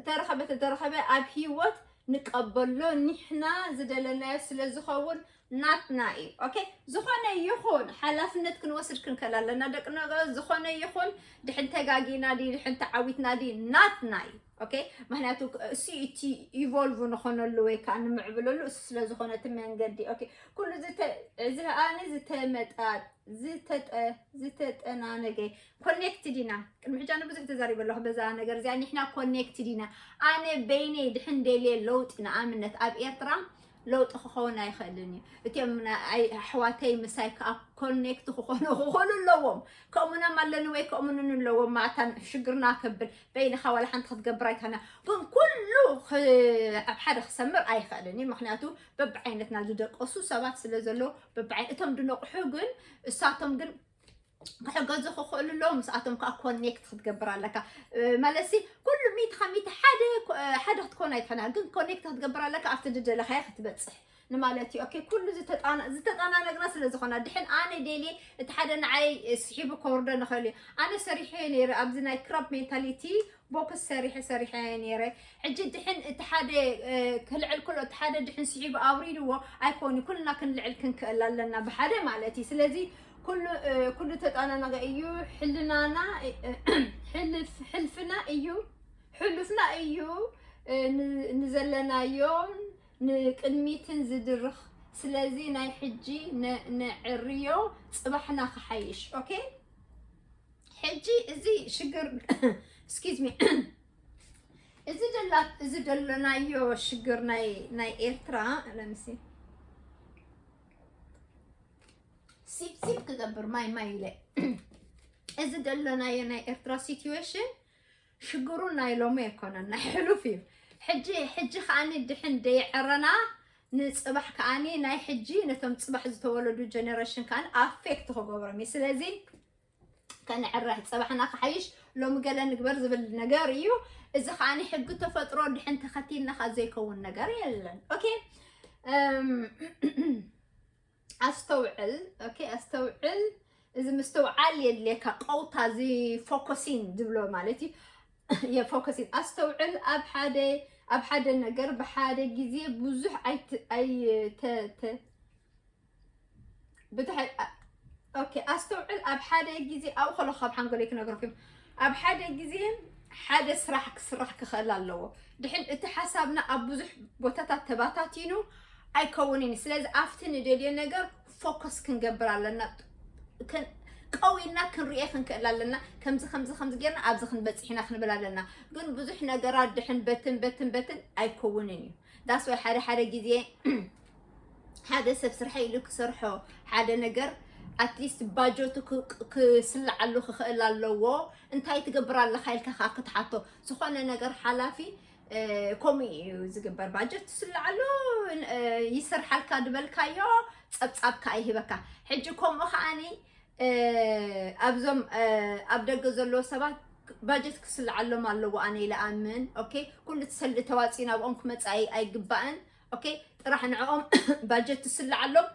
ተረኸበ ተተረኸበ ኣብ ህይወት ንቀበሎ። ንሕና ዝደለናዮ ስለ ዝኸውን ናትና እዩ። ኦኬ፣ ዝኾነ ይኹን ሓላፍነት ክንወስድ ክንክእል ኣለና። ደቂ ነገራት፣ ዝኾነ ይኹን ድሕን ተጋጊና ድዩ፣ ድሕን ተዓዊትና ድዩ፣ ናትና እዩ። ኦኬ፣ ምክንያቱ እሱ እቲ ኢቮልቭ ንኾነሉ ወይ ከዓ ንምዕብለሉ እሱ ስለ ዝኾነ እቲ መንገዲ። ኦኬ፣ ኩሉ ዝተ-፣ እዚ ከኣ ዝተመጣ-፣ ዝተጠ-፣ ዝተጠናነገ ኮኔክትድ ኢና። ቅድሚ ሕጂ ኣነ ብዙሕ ተዛሪበ ኣለኹ በዛ ነገር እዚኣ። ንሕና ኮኔክትድ ኢና። ኣነ በይነይ ድሕን ደልየ ለውጢ፣ ንኣብነት ኣብ ኤርትራ ለውጢ ክኸውን ኣይኽእልን እዩ። እቲኦም ኣሕዋተይ ምሳይ ከዓ ኮኔክት ክኾኑ ክኽእሉ ኣለዎም። ከምኡኖም ኣለኒ ወይ ከምኡንን ኣለዎም ማእታን ሽግርና ከብል በይንኻ ዋላ ሓንቲ ክትገብር ኣይትኸና። ግን ኩሉ ኣብ ሓደ ክሰምር ኣይኽእልን እዩ። ምክንያቱ በብዓይነትና ዝደቀሱ ሰባት ስለ ዘለዉ በብዓይ እቶም ድነቕሑ ግን እሳቶም ግን ክሕገዙ ክኽእሉ ኣለዎም። ምስኣቶም ከዓ ኮኔክት ክትገብር ኣለካ። ማለትሲ ኩሉ ሚእቲ ካብ ሚእቲ ሓደ ሓደ ክትኮን ኣይትኸና፣ ግን ኮኔክት ክትገብር ኣለካ ኣብቲ ዝደለኻዮ ክትበፅሕ ንማለት እዩ። ኦኬ፣ ኩሉ ዝተጣናነግና ስለ ዝኾና ድሕን ኣነ ደልየ እቲ ሓደ ንዓይ ስሒቡ ከወርዶ ንኽእል እዩ። ኣነ ሰሪሐ ነይረ ኣብዚ ናይ ክራብ ሜንታሊቲ ቦክስ ሰሪሐ ሰሪሐ ነይረ። ሕጂ ድሕን እቲ ሓደ ክልዕል ክሎ እቲ ሓደ ድሕን ስሒቡ ኣውሪድዎ ኣይኮኒ ኩልና ክንልዕል ክንክእል ኣለና ብሓደ ማለት እዩ። ስለዚ ኩሉ ኩሉ ተጣናናቂ እዩ። ሕልናና ሕልፍ ሕልፍና እዩ ሕሉፍና እዩ። ንዘለናዮም ንቅድሚትን ዝድርኽ። ስለዚ ናይ ሕጂ ነዕርዮ፣ ጽባሕና ክሓይሽ። ኦኬ፣ ሕጂ እዚ ሽግር፣ excuse me፣ እዚ ደላ እዚ ደለናዮ ሽግር ናይ ናይ ኤርትራ ለምሲ ሲፕ ሲፕ ክገብር ማይ ማይ ኢለ እዚ ደለናዮ ናይ ኤርትራ ሲትዌሽን ሽግሩ ናይ ሎሚ ኣይኮነን፣ ናይ ሕሉፍ እዩ። ሕጂ ሕጂ ከዓኒ ድሕን ደይዕረና ንጽባሕ ከዓኒ ናይ ሕጂ ነቶም ጽባሕ ዝተወለዱ ጀነሬሽን ከዓኒ ኣፌክት ክገብሮም እዩ። ስለዚ ከነዕርሕ፣ ጽባሕና ክሓይሽ ሎሚ ገለ ንግበር ዝብል ነገር እዩ። እዚ ከዓኒ ሕጊ ተፈጥሮ ድሕን ተኸቲልና ከኣ ዘይከውን ነገር የለን። ኦኬ፣ ኣስተውዕል። ኦኬ፣ ኣስተውዕል። እዚ ምስትውዓል የድልየካ። ቀውታ እዚ ፎከሲን ዝብሎ ማለት እዩ። የፎከሲን ኣስተውዕል። ኣብ ሓደ ኣብ ሓደ ነገር ብሓደ ግዜ ብዙሕ ኣይት ኣይ ተ ተ ብድሓ ኦኬ፣ ኣስተውዕል። ኣብ ሓደ ግዜ ኣብኡ ከለኹ ካብ ሓንጎለይ ክነግረኩም። ኣብ ሓደ ግዜ ሓደ ስራሕ ክስራሕ ክኽእል ኣለዎ። ድሕን እቲ ሓሳብና ኣብ ብዙሕ ቦታታት ተባታቲኑ ኣይከውንን እዩ። ስለዚ ኣብቲ ንደልዮ ነገር ፎከስ ክንገብር ኣለና። ቀዊና ክንርኤ ክንክእል ኣለና። ከምዚ ከምዚ ከምዚ ጌርና ኣብዚ ክንበፅሕ ኢና ክንብል ኣለና። ግን ብዙሕ ነገራት ድሕን በትን በትን በትን ኣይከውንን እዩ። ዳስ ወይ ሓደ ሓደ ግዜ ሓደ ሰብ ስርሐ ኢሉ ክሰርሖ ሓደ ነገር ኣትሊስት ባጀቱ ክስልዓሉ ክኽእል ኣለዎ። እንታይ ትገብር ኣለኻ ኢልካ ከዓ ክትሓቶ ዝኾነ ነገር ሓላፊ ከምኡ እዩ ዝግበር። ባጀት ትስልዓሉ ይሰርሓልካ ዝበልካዮ ፀብፃብ ከዓ ይህበካ። ሕጂ ከምኡ ከዓኒ ኣብዞም ኣብ ደገ ዘለዎ ሰባት ባጀት ክስልዓሎም ኣለዎ ኣነ ኢለ ኣምን። ኦኬ፣ ኩሉ እቲ ሰልዲ ተዋፂኡ ናብኦም ክመፃ ኣይግባእን። ኦኬ፣ ጥራሕ ንዕኦም ባጀት ትስልዓሎም፣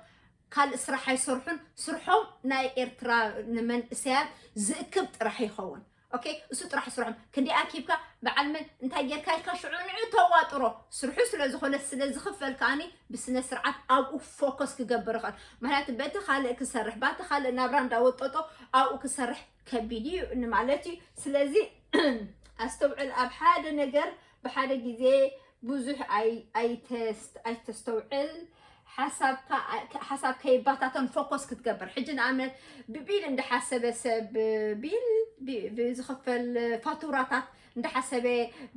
ካልእ ስራሕ ኣይሰርሑን። ስርሖም ናይ ኤርትራ ንመንእሰያት ዝእክብ ጥራሕ ይኸውን። ኦኬ፣ እሱ ጥራሕ ስርሖም ክንዲ ኣኪብካ በዓል መን እንታይ ጌርካ ኢልካ ሽዑ ንዑ ተዋጥሮ። ስርሑ ስለ ዝኾነ ስለ ዝኽፈል ከዓኒ ብስነ ስርዓት ኣብኡ ፎከስ ክገብር ይኽእል። ምክንያቱ በቲ ካልእ ክሰርሕ ባቲ ካልእ ናብራ እንዳወጠጦ ኣብኡ ክሰርሕ ከቢድ እዩ ንማለት እዩ። ስለዚ ኣስተውዕል፣ ኣብ ሓደ ነገር ብሓደ ግዜ ብዙሕ ኣይተስተውዕል። ሓሳብ ከይባታተን ፎኮስ ክትገብር። ሕጂ ንኣብነት ብቢል እንዳሓሰበ ሰብ ቢል ብዝኽፈል ፋቱራታት እንዳሓሰበ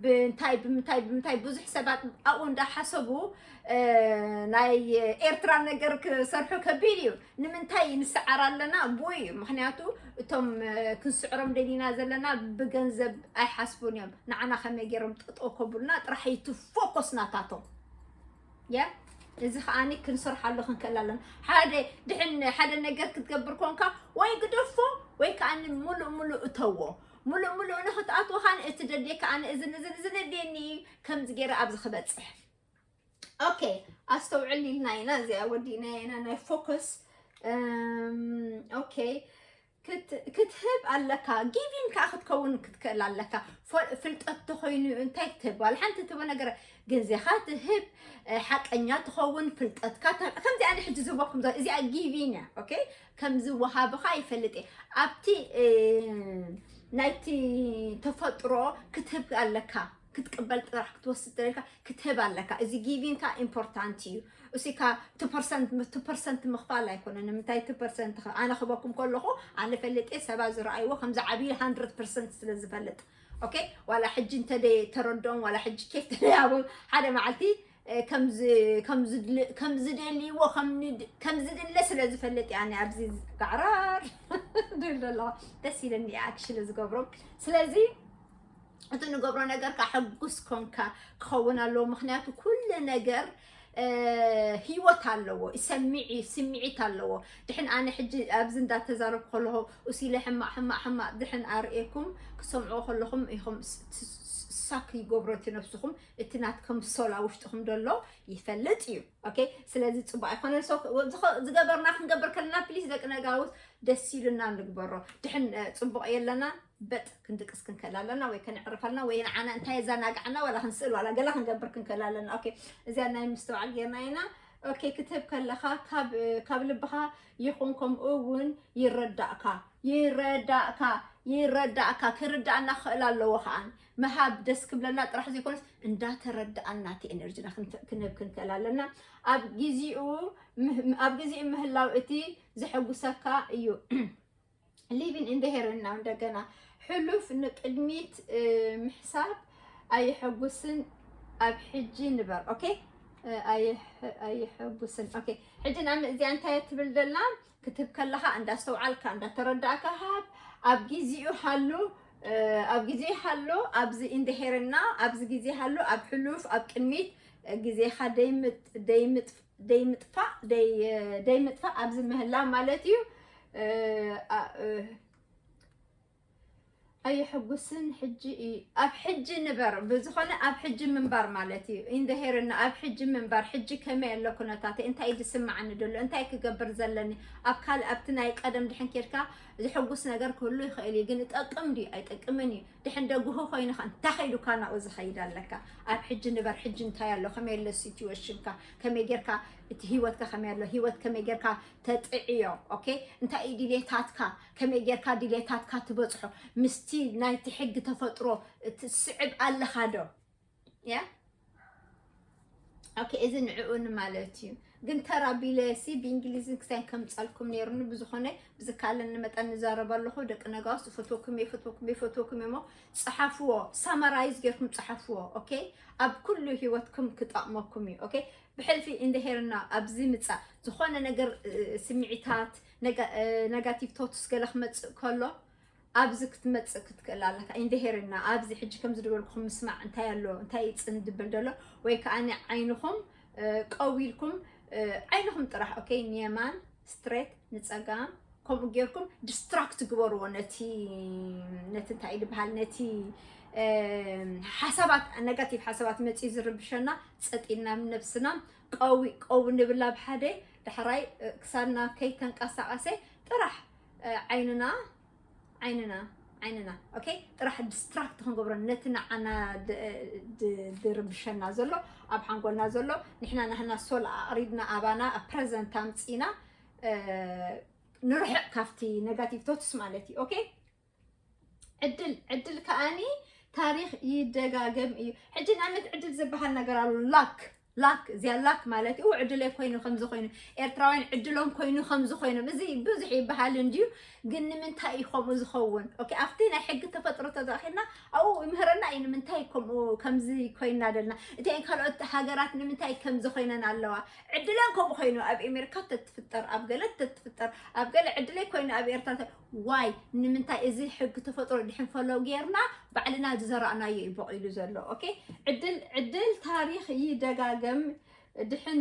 ብምንታይ ብምንታይ ብምንታይ ብዙሕ ሰባት ኣብኡ እንዳሓሰቡ ናይ ኤርትራ ነገር ክሰርሑ ከቢድ እዩ። ንምንታይ ንስዓር ኣለና? ብኡ እዩ። ምክንያቱ እቶም ክንስዕሮም ደሊና ዘለና ብገንዘብ ኣይሓስቡን እዮም። ንዓና ከመይ ገይሮም ጠጠው ከብሉና ጥራሕ እዩ እቲ ፎኮስ ናታቶም። ያ እዚ ከዓኒ ክንሰርሓሉ ክንክእል ኣለና። ሓደ ድሕን ሓደ ነገር ክትገብር ኮንካ ወይ ግደፎ ወይ ከዓኒ ሙሉእ ሙሉእ እተዎ። ሙሉእ ሙሉእ ንክትኣትዎ ከዓኒ እቲ ደልየ ከዓኒ እዝን እዝን እዝን ደልየኒ ከምዚ ገይረ ኣብዚ ክበፅሕ። ኦኬ ኣስተውዕል ኢልና ኢና እዚኣ ወዲእና ኢና ናይ ፎከስ። ኦኬ ክትህብ ኣለካ። ጊቪን ከዓ ክትከውን ክትክእል ኣለካ። ፍልጠት ተኮይኑ እንታይ ክትህብ ዋላ ሓንቲ ትህቦ ነገር ግዜኻ ትህብ፣ ሓቀኛ ትኸውን፣ ፍልጠትካ ከምዚ ኣነ ሕጂ ዝህበኩም እዚኣ ጊቪን እያ። ኦኬ ከምዚ ወሃብኻ ይፈልጥ እየ። ኣብቲ ናይቲ ተፈጥሮ ክትህብ ኣለካ። ክትቅበል ጥራሕ ክትወስድ ተደልካ ክትህብ ኣለካ። እዚ ጊቪንካ ኢምፖርታንት እዩ። እሲካ ቱ ፐርሰንት ቱ ፐርሰንት ምኽፋል ኣይኮነ። ንምንታይ ቱ ፐርሰንት ኣነ ክበኩም ከለኹ ኣነ ፈልጥ እየ። ሰባት ዝረኣይዎ ከምዚ ዓብዪ ሃንድረድ ፐርሰንት ስለ ዝፈልጥ ኦኬ ዋላ ሕጂ እንተደ ተረድኦም ዋላ ሕጂ ኬፍ ተደያቦም ሓደ መዓልቲ ከምዝደልይዎ ከምዝድለ ስለ ዝፈልጥ እያ ኣብዚ ጋዕራር ደለዋ ደስ ኢለኒ ኣክሽሊ ዝገብሮም። ስለዚ እቲ ንገብሮ ነገር ከዓ ሕጉስ ኮንካ ክኸውን ኣለዎ። ምክንያቱ ኩሉ ነገር ህይወት ኣለዎ፣ ይሰምዕ እዩ፣ ስምዒት ኣለዎ። ድሕን ኣነ ሕጂ ኣብዚ እንዳተዛረብ ከለኹ እሲለ ሕማቕ ሕማቕ ሕማቕ ድሕን ኣርእየኩም ክሰምዑ ከለኹም ኢኹም ሳክ ይገብሮ እቲ ነብስኹም፣ እቲ ናትኩም ሶል ኣብ ውሽጥኹም ዘሎ ይፈልጥ እዩ። ኦኬ፣ ስለዚ ጽቡቅ ኣይኮነን። ዝገበርና ክንገብር ከለና ፕሊስ ደቂ ነጋውስ ደስ ኢሉና ንግበሮ። ድሕን ጽቡቅ የለና በጥ ክንድቅስ ክንከል ኣለና ወይ ከነዕርፍ ኣለና ወይ ንዓና እንታይ የዘናግዓና ዋላ ክንስእል ዋላ ገላ ክንገብር ክንከል ኣለና። ኦኬ፣ እዚኣ ናይ ምስትውዓል ጌርና ኢና። ኦኬ፣ ክትህብ ከለኻ ካብ ልብኻ ይኹን ከምኡ እውን ይረዳእካ ይረዳእካ ይረዳእካ ክርዳእና ክኽእል ኣለዎ። ከዓን ምሃብ ደስ ክብለና ጥራሕ ዘይኮነስ እንዳተረዳእና እቲ ኤነርጂና ክንህብ ክንክእል ኣለና። ኣብ ግዚኡ ኣብ ግዚኡ ምህላው እቲ ዘሐጉሰካ እዩ። Living in the here and now እንደገና ሕሉፍ ንቅድሚት ምሕሳብ ኣይሐጉስን። ኣብ ሕጂ ንበር። ኦኬ፣ ኣይሐጉስን። ኦኬ፣ ሕጂ ናብ እዚኣ እንታይ ትብል ደላ ክትብ ከለኻ እንዳስተውዓልካ እንዳተረዳእካ ሃብ። ኣብ ግዚኡ ሃሉ ኣብ ጊዜ ሃሎ ኣብዚ in the here and now ኣብዚ ጊዜ ሃሎ ኣብ ሕሉፍ ኣብ ቅድሚት ግዜኻ ደይምጥፋእ ደይምጥፋእ ኣብዚ ምህላ ማለት እዩ። ኣይሕጉስን ሕጂ እዩ ኣብ ሕጂ ንበር ብዝኾነ ኣብ ሕጂ ምንባር ማለት እዩ። In the here and now ኣብ ሕጂ ምንባር ሕጂ ከመይ ኣሎ ኩነታተይ እንታይ እዩ ዝስማዓኒ ደሎ እንታይ ክገብር ዘለኒ ኣብ ካልእ ኣብቲ ናይ ቀደም ድሕን ኬድካ ዝሕጉስ ነገር ክህሉ ይኽእል እዩ ግን ይጠቅም ድዩ ኣይጠቅምን እዩ ድሕን ደጉሁ ኮይንኻ እንታይ ከይዱካ ናብኡ ዝኸይድ ኣለካ። ኣብ ሕጂ ንበር ሕጂ እንታይ ኣሎ ከመይ ኣሎ situation ካ ከመይ ጌርካ እቲ ህይወትካ ከመይ ኣሎ ህይወት ከመይ ጌርካ ተጥዕዮ። ኦኬ እንታይ እዩ ድሌታትካ ከመይ ጌርካ ድሌታትካ ትበጽሖ ምስቲ ናይቲ ሕጊ ተፈጥሮ ትስዕብ ኣለኻ ዶ? ያ ኦኬ እዚ ንዕኡ ንማለት እዩ። ግን ተራ ቢለሲ ብእንግሊዝን ክሳይ ከምጻልኩም ነይሩኒ ብዝኾነ ብዝካለኒ መጠን ንዛረብ ኣለኹ። ደቂ ነጋውስ እፈትወኩም እየ እፈትወኩም እየ እፈትወኩም እየ እሞ ጸሓፍዎ፣ ሳማራይዝ ጌርኩም ጸሓፍዎ። ኦኬ ኣብ ኩሉ ህይወትኩም ክጠቕመኩም እዩ። ኦኬ ብሕልፊ in the here and now ኣብዚ ምጻእ ዝኾነ ነገር ስምዒታት ነጋቲቭ ቶትስ ገለ ክመጽእ ከሎ ኣብዚ ክትመጽእ ክትክእል ኣለካ። In the here and now ኣብዚ ሕጂ ከምዚ ዝበልኩኹም ምስማዕ እንታይ ኣሎ እንታይ ይጽን ድብል ደሎ ወይ ከዓ ዓይንኹም ቀዊልኩም ዓይንኹም ጥራሕ ኦኬ ንየማን ስትሬት ንጸጋም ከምኡ ጌርኩም ዲስትራክት ግበርዎ ነቲ ነቲ እንታይ ዝበሃል ነቲ ሓሳባት ነጋቲቭ ሓሳባት መፂ ዝርብሸና ጸጢና ነብስና ቀዊ ቀዊ ንብል ኣብ ሓደ ዳሕራይ ክሳድና ከይተንቀሳቀሰ ጥራሕ ዓይንና ዓይንና ዓይንና ኦኬ ጥራሕ ዲስትራክት ክንገብሮ ነቲ ንዓና ድርብሸና ዘሎ ኣብ ሓንጎልና ዘሎ ንሕና ናህና ሶል ኣቕሪብና ኣባና ኣብ ፕረዘንት ኣምፂና ንርሕቕ ካብቲ ነጋቲቭ ቶትስ ማለት እዩ። ኦኬ ዕድል ዕድል ከዓኒ ታሪኽ ይደጋገም እዩ። ሕጂ ንኣብነት ዕድል ዝበሃል ነገር ኣሎ ላክ ላክ እዚኣ ላክ ማለት እዩ ዕድለይ ኮይኑ ከምዚ ኮይኑ ኤርትራውያን ዕድሎም ኮይኑ ከምዚ ኮይኖም እዚ ብዙሕ ይበሃል እንድዩ። ግን ንምንታይ እዩ ከምኡ ዝኸውን? ኦኬ ኣብቲ ናይ ሕጊ ተፈጥሮ ተዛኺርና ኣብኡ ይምህረና እዩ ንምንታይ ከምኡ ከምዚ ኮይና ደልና እተን ካልኦት ሃገራት ንምንታይ ከምዚ ኮይነን ኣለዋ ዕድለን ከምኡ ኮይኑ ኣብ ኤሜሪካ ተትፍጠር ኣብ ገለ ተትፍጠር ኣብ ገለ ዕድለይ ኮይኑ ኣብ ኤርትራ ዋይ ንምንታይ እዚ ሕጊ ተፈጥሮ ድሕን ፈለው ጌርና ባዕልና ዝዘራእናዮ እዩ በቂሉ ዘሎ። ኦኬ ዕድል ዕድል ታሪኽ ይደጋገም ድሕን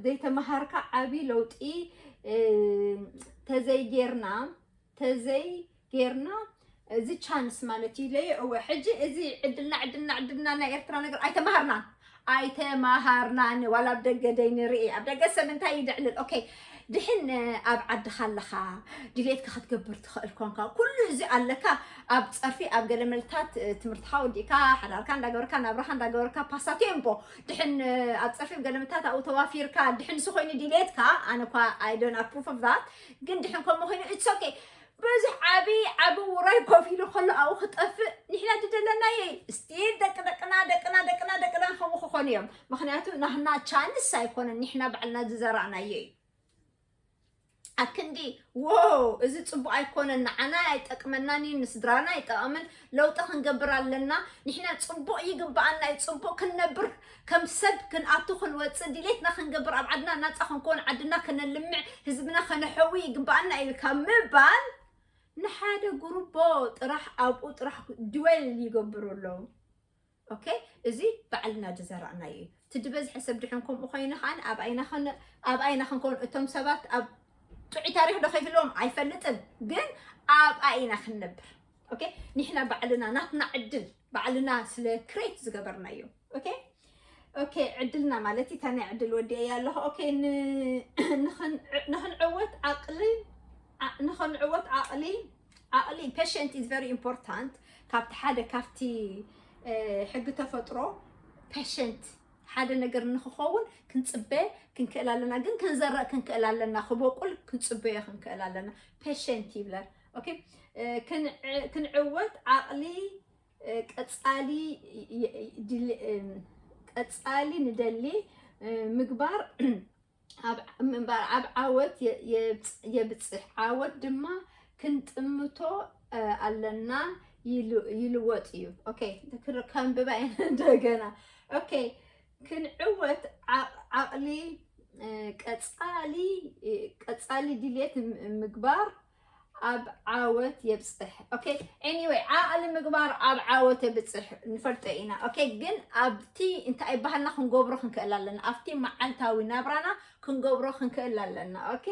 ዘይተመሃርካ ዓብይ ለውጢ ተዘይጌርና ተዘይጌርና እዚ ቻንስ ማለት እዩ ለይዕወ ሕጂ እዚ ዕድልና ዕድልና ዕድልና ናይ ኤርትራ ነገር ኣይተማሃርናን ኣይተማሃርናን ዋላ ኣብ ደገ ደይ ንርኢ ኣብ ደገ ሰብ እንታይ ይድዕልል ኦኬ ድሕን ኣብ ዓድኻ ኣለኻ ድሌትካ ክትገብር ትኽእል ኮንካ ኩሉ እዚ ኣለካ ኣብ ፀርፊ ኣብ ገለ መልታት ትምህርትካ ወዲእካ ሓዳርካ እንዳገበርካ ናብራካ እንዳገበርካ ፓሳቴምፖ ድሕን ኣብ ፀርፊ ገለ መልታት ኣብኡ ተዋፊርካ ድሕን ንሱ ኮይኑ ድሌትካ ኣነ ኳ I don't approve of that ግን ድሕን ከምኡ ኮይኑ it's okay ብዙሕ ዓቢ ዓቢ ውራይ ኮፍ ኢሉ ከሎ ኣብኡ ክጠፍእ ንሕና ድደለናዮ እዩ ስቲል ደቂ ደቅና ደቅና ደቅና ደቅና ከምኡ ክኾኑ እዮም ምክንያቱ ናህና ቻንስ ኣይኮነን ንሕና ባዕልና ዝዘራእናዮ እዩ ኣክንዲ፣ ዎ፣ እዚ ጽቡቕ ኣይኮነን፣ ንዓና ኣይጠቅመናን እዩ፣ ንስድራና ኣይጠቕምን። ለውጢ ክንገብር ኣለና። ንሕና ጽቡቕ ይግብኣና እዩ፣ ጽቡቕ ክንነብር፣ ከም ሰብ ክንኣቱ ክንወጽእ፣ ድሌትና ክንገብር፣ ኣብ ዓድና ናጻ ክንከውን፣ ዓድና ከነልምዕ፣ ህዝብና ከነሐዊ ይግብኣና እዩ ካብ ምባል፣ ንሓደ ጉሩቦ ጥራሕ ኣብኡ ጥራሕ ድወል ይገብሩ ኣለዉ። ኦኬ፣ እዚ ባዕልና ዝዘራእናዮ እዩ። እቲ ዝበዝሐ ሰብ ድሕን ከምኡ ኮይኑ ከዓን ኣብ ኣይና ክን-፣ ኣብ ኣይና ክንከውን፣ እቶም ሰባት ኣብ ጥዑይ ታሪኽ ዶ ከይህልዎም ኣይፈልጥን፣ ግን ኣብ ኣይና ክንነብር። ኦኬ፣ ንሕና ባዕልና ናትና ዕድል ባዕልና ስለ ክሬት ዝገበርናዮ። ኦኬ፣ ኦኬ፣ ዕድልና ማለት እዩ። እታ ናይ ዕድል ወዲኤያ ኣለኹ። ኦኬ፣ ን-፣ ንኽን-፣ ንኽንዕወት ዓቕሊ፣ ዓ-፣ ንኽንዕወት ዓቕሊ፣ ዓቕሊ፣ patient is very important። ካብቲ ሓደ ካብቲ፣ እ፣ ሕጊ ተፈጥሮ፣ patient፣ ሓደ ነገር ንክኸውን ክንጽበ ክንክእል ኣለና፣ ግን ክንዘረእ ክንክእል ኣለና፣ ክበቁል ክንጽበዮ ክንክእል ኣለና። Patient ይብለን። ኦኬ፣ እ፣ ክንዕ-፣ ክንዕወት ዓቕሊ፣ እ፣ ቀጻሊ ይ-፣ ይ-፣ ድል-፣ እም፣ ቀጻሊ ንደሊ፣ እ፣ ምግባር ኣብ ምንባር ኣብ ዓወት የ-፣ የብጽ-፣ የብጽሕ። ዓወት ድማ ክንጥምቶ፣ እ፣ ኣለና ይል-፣ ይልወጥ እዩ። ኦኬ፣ ክር-፣ ከንብባ እየ እንደገና። ኦኬ፣ ክንዕወት ዓ-፣ ዓቕሊ፣ እ፣ ቀጻሊ፣ እ፣ ቀጻሊ ድልየት ም-፣ ምግባር ኣብ ዓወት የብጽሕ። ኦኬ፣ anyway፣ ዓቕሊ ምግባር ኣብ ዓወት የብጽሕ ንፈልጦ ኢና። ኦኬ፣ ግን ኣብቲ እንታይ ይበሃልና ክንገብሮ ክንክእል ኣለና። ኣብቲ መዓልታዊ ናብራና ክንገብሮ ክንክእል ኣለና። ኦኬ፣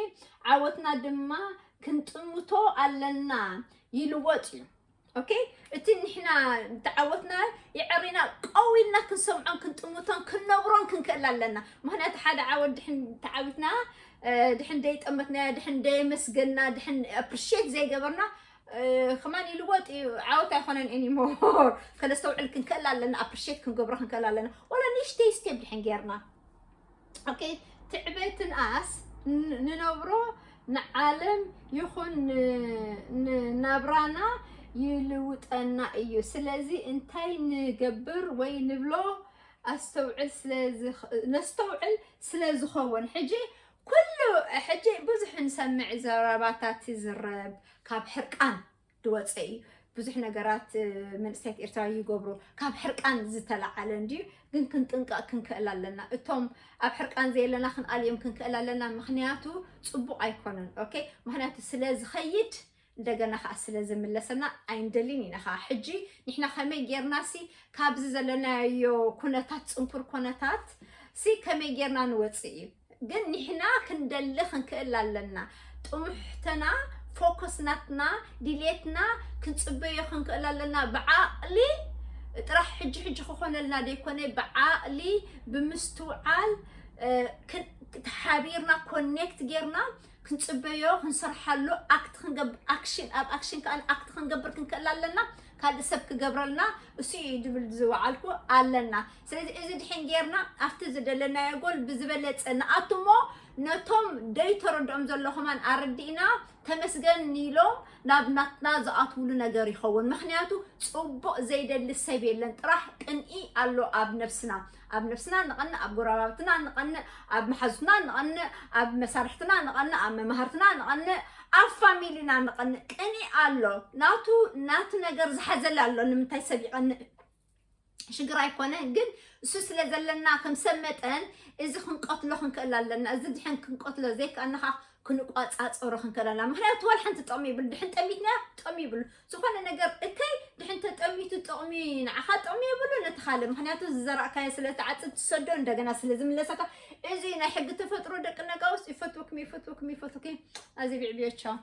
ዓወትና ድማ ክንጥምቶ ኣለና፣ ይልወጥ እዩ። ኦኬ፣ እቲ ንሕና ተዓወትና የዕሪና ቀው ኢልና ክንሰምዖን ክንጥምቶን ክንነብሮን ክንክእል ኣለና። ምኽንያቱ ሓደ ዓወት ድሕን ተዓዊትና፣ እ፣ ድሕን ደይጠመትናያ፣ ድሕን ደየመስገና፣ ድሕን ኣፕሪሼት ዘይገበርና፣ እ፣ ከማን ይልወጥ እዩ። ዓወት ኣይኮነን ኤኒሞር። ከነስተውዕል ክንክእል ኣለና፣ ኣፕሪሼት ክንገብሮ ክንክእል ኣለና። ወላ ንእሽተይ ስቴፕ ድሕን ጌርና። ኦኬ፣ ትዕበትንኣስ ን-፣ ንነብሮ ንዓለም ይኹን ን-፣ ንናብራና ይልውጠና እዩ። ስለዚ እንታይ ንገብር ወይ ንብሎ ኣስተውዕል ስለ ዝኽ-፣ ነስተውዕል ስለ ዝኸውን። ሕጂ ኩሉ፣ ሕጂ ብዙሕ ንሰምዕ ዘረባታት ይዝረብ፣ ካብ ሕርቃን ዝወፀ እዩ። ብዙሕ ነገራት፣ እ፣ መንእሰያት ኤርትራ ይገብሩ፣ ካብ ሕርቃን ዝተለዓለ እንድዩ። ግን ክንጥንቀቕ ክንክእል ኣለና። እቶም ኣብ ሕርቃን ዘየለና ክንኣልዮም ክንክእል ኣለና። ምኽንያቱ ጽቡቕ ኣይኮነን። ኦኬ? ምኽንያቱ ስለ ዝኸይድ፣ እንደገና ኸዓ ስለ ዝምለሰና ኣይንደልን ኢና። ኸዓ ሕጂ ንሕና ከመይ ጌርና ሲ ካብዚ ዘለናዮ ኩነታት፣ ጽንኩር ኩነታት ሲ ከመይ ጌርና ንወጽእ እዩ። ግን ንሕና ክንደሊ ክንክእል ኣለና። ጥሙሕትና፣ ፎከስ ናትና፣ ድሌትና ክንጽበዮ ክንክእል ኣለና። ብዓቕሊ ጥራሕ ሕጂ ሕጂ ክኾነልና ደይኮነ፣ ብዓቕሊ፣ ብምስትውዓል፣ እ፣ ክን-፣ ተሓቢርና፣ ኮኔክት ጌርና ክንጽበዮ፣ ክንሰርሓሉ፣ ኣክት ክንገብር፣ ኣክሽን፣ ኣብ ኣክሽን ከኣ ኣክት ክንገብር ክንክእል ኣለና። ካልእ ሰብ ክገብረልና እሱ እዩ ድብል ዝወዓልኩ ኣለና። ስለዚ እዚ ድሕን ጌርና ኣብቲ ዝደለናዮ ጎል ብዝበለጸ ንኣቱ እሞ ነቶም ደይተረድኦም ዘሎ ከማን ኣረዲእና ተመስገን ኢሎም ናብ ናትና ዝኣትውሉ ነገር ይኸውን። ምኽንያቱ ጽቡቕ ዘይደሊ ሰብ የለን። ጥራሕ ቅንኢ ኣሎ ኣብ ነብስና። ኣብ ነብስና ንቐንእ፣ ኣብ ጎረባብትና ንቐንእ፣ ኣብ መሓዙትና ንቐንእ፣ ኣብ መሳርሕትና ንቐንእ፣ ኣብ መማህርትና ንቐንእ፣ ኣብ ፋሚሊና ንቐንእ። ቅንኢ ኣሎ። ናቱ፣ ናቱ ነገር ዝሓዘለ ኣሎ። ንምንታይ ሰብ ይቐንእ? ሽግር ኣይኮነን፣ ግን እሱ ስለ ዘለና ከም ሰብ መጠን እዚ ክንቀትሎ ክንክእል ኣለና። እዚ ድሕን ክንቀትሎ ዘይከኣልና ኸዓ ክንቋጻጸሮ ክንክእል ኣለና። ምኽንያቱ ዋላ ሓንቲ ጥቕሚ ይብሉ። ድሕን ጠሚትና ጥቕሚ ይብሉ። ዝኾነ ነገር እከይ ድሕን ተጠሚቱ ጥቕሚ ንዓኻ ጥቕሚ የብሉ፣ ነቲ ካልእ። ምኽንያቱ ዝዘራእካዮ ስለ ትዓጽድ ትሰዶ፣ እንደገና ስለ ዝምለሰካ። እዚ ናይ ሕጊ ተፈጥሮ ደቂ ነጋውስ። ይፈትወኩም፣ ይፈትወኩም፣ ይፈትወኩም። ኣዚ ቢዕብዮ ቻው።